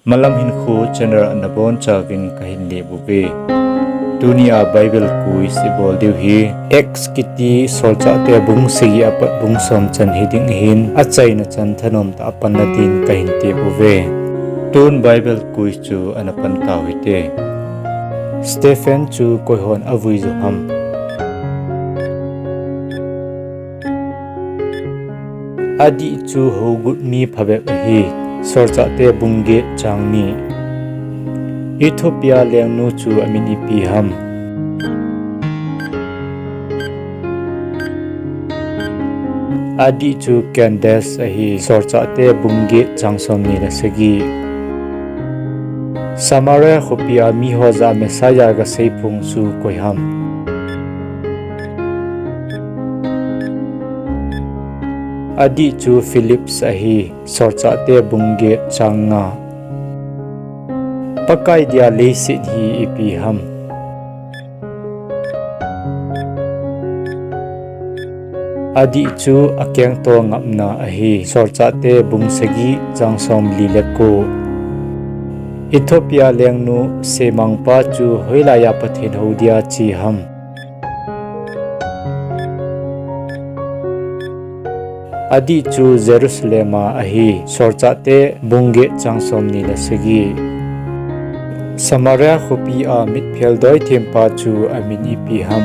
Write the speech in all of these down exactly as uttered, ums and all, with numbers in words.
Malam Hinkho channel a nabonchauvin kahin lem uve. Tunia Bible quiz ibol diu ahi. Acts kiti Solchahte bung sagi apat bung som chan hiding ahin, achaina chan thanom tah a panna din kahin tep uve. Tun Bible quiz chu ana pan tau hite. Stephen chu koihon avui jou ham? Adih chu hougut mi phabep ahi. Solchahte bung get chang ni. Ethiopia lengnu chu amin ipi ham? Adih chu Candace ahi. Solchahte bung get chang somni le sagi. Samaria khopia miho jah a Messiah gasei phong chu koi ham? Adih chu Philip ahi. Solchahte bung get chang nga. Pakai dia leiset hi ipi ham? Adih chu akengto ngapna ahi. Solchahte bung sagi chang somli le ko. Ethiopia lengnu semangpa chu hoilaiya Pathen hou dia che ham? Adih chu Jerusalem a ahi. Solchahte bung get chang somni le sagi. Samaria khopia mitphel doithempa chu amin ipi ham?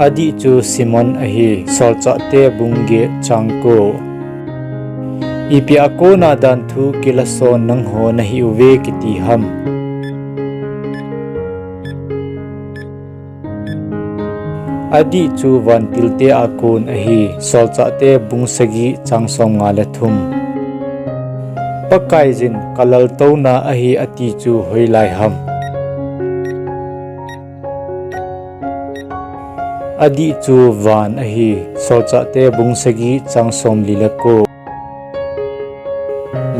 Adih chu Simon ahi. Solchahte bung get chang ko. Ipi a kona danthu kilason nangho nahi uve kiti ham? Adih chu vantilte a kon ahi. Solchahte bung sagi chang somnga le thum. Pakaiyin kalaltouna ahi ati chu hoilai ham? Adih chu van ahi. Solchahte bung sagi chang somli le ko.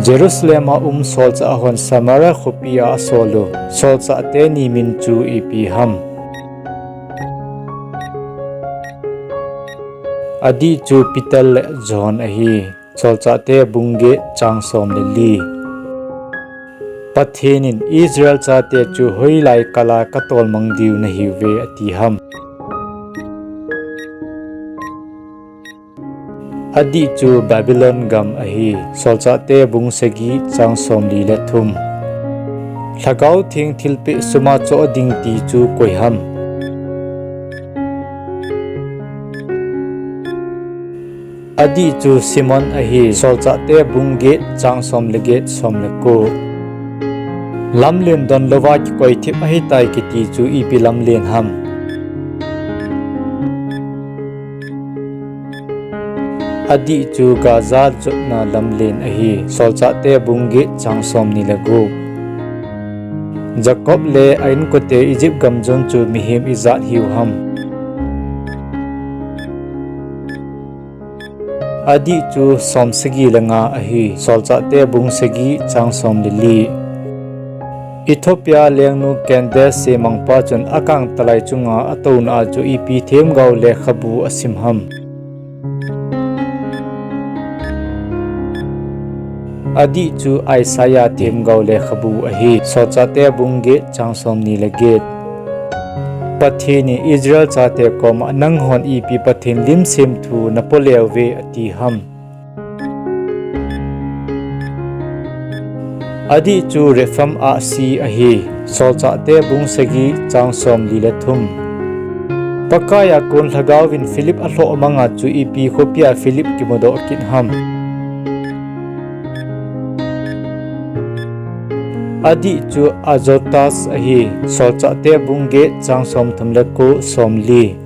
Jerusalem a um solchah hon Samaria khopia asol u solchahte ni min chu ipi ham? Adih chu Peter le John ahi. Solchahte bung get chang som le li. Pathen in Israel chate chu hoilai kala katolmang diu nahiuve ati ham? Adih chu Babylon gam ahi. Solchahte bung sagi chang somli le thum. Lhagao Theng thilpeh suma choh ding ti chu koi ham? Adih chu Simon ahi. Solchahte bung get chang som le get, som le ko. Lamlen donlouva kikoi thip ahitai kiti chu ipi lamlen ham? Adih chu Gaza jotna lamlen ahi. Solchahte bung get chang somni le gup. Jacob le a-inkote Egypt gam jon chu mihem ijat hiu ham? Adih chu som sagi le nga ahi. Solchahte bung sagi chang som le li. Ethiopia lengnu Candace semangpa chun akangtalai chunga atouna a chu ipi themgao lekhabu asim ham? Adih chu Isaiah themgao lekhabu ahi. Solchahte bung get chang somni le get. Pathen in Israel chate koma nanghon ipi Pathen lim semthu napoleuve ati ham? Adih chu Rephaim ahsi ahi. Solchahte bung sagi chang somli le thum. Pakaiya kon Lhagaovin Philip alhoh manga chu ipi khopia Philip kimudoh kit ham? Adih chu Azotus ahi. Solchahte bung get chang somthum le ko, somli.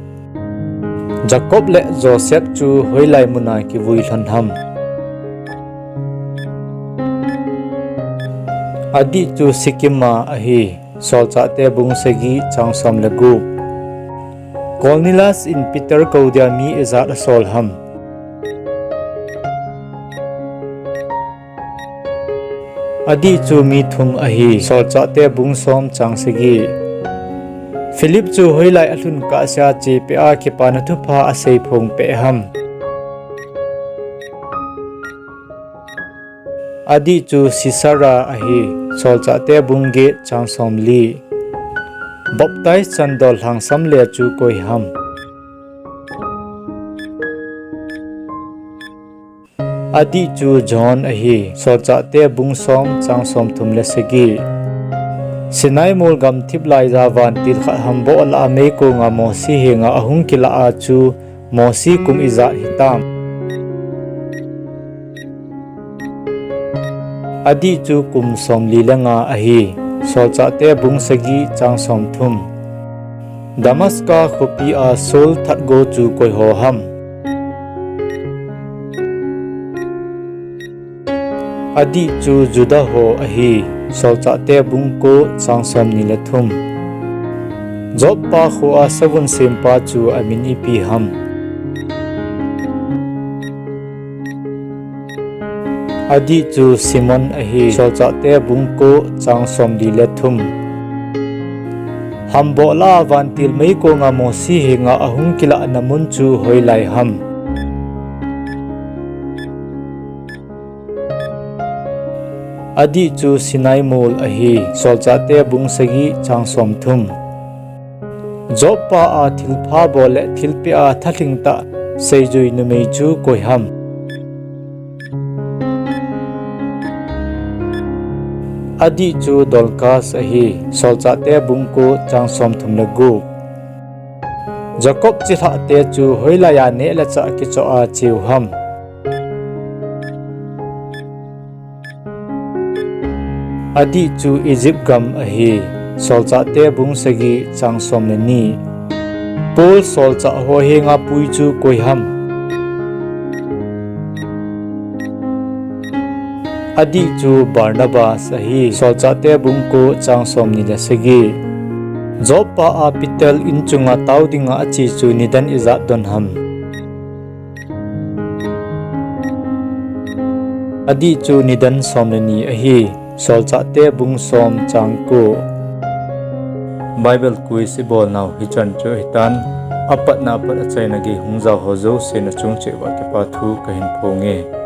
Jacob le Joseph chu hoilai muna kivui lhon ham? Adih chu Shechem a ahi. Solchahte bung sagi chang som le gup. Cornelius in Peter kou dia mi ijat asol ham? Adih chu mi thum ahi. Solchahte bung som chang sagi. Philip chu hoilai alhun kahsea chepeh a kipana thupha aseiphong peh ham? Adih chu Sisara ahi, Solchahte bung get chang somli. Baptize chan dol lhangsam le chu koi ham? Adih chu John ahi, Solchahte bung som chang somthum le sagi. Sinai mol gamthip laija vantil khat hamboh lah a meikonga Mosi henga ahung kilah a chu Mosi kum ijat hitam? Adih chu kum somli le nga ahi, Solchahte bung sagi chang somthum. Damaska khopi a Saul thatgo chu koiho ham? Adih chu Juda ho ahi, Solchahte bung ko chang somni le thum. Joppa khoa savun sempa chu amin ipi ham? Adih chu Simon ahi, Solchahte bung ko chang somli le thum. Hamboh lah a vantil meikonga Mosi henga ahung kilahna mun chu hoilai ham? Adih chu Sinai mol ahi, Solchahte bung sagi chang somthum. Joppa a thilpha bol le thilpeh a thalhing tah seijui numei chu koi ham? Adih chu Dorcas ahi, Solchahte bung ko chang somthum le gup. Jacob chilhahte chu hoilai a neh le chah kichoh a cheu ham? Adih chu Egypt gam ahi, Solchahte bung sagi chang som le ni. Paul solchah ho henga pui chu koi ham? Adih chu Barnabas ahi, Solchahte bung ko chang somni le sagi. Joppa a Peter in chunga tao dinga ache chu nidan ijat don ham? Adih chu nidan som le ni ahi, Solchahte bung som chang ko. Bible quiz ibolnau hichan chu ahitan, apatna apat achaina gei hung jao ho jouse nachung cheh uva kipa thu kahin phonge.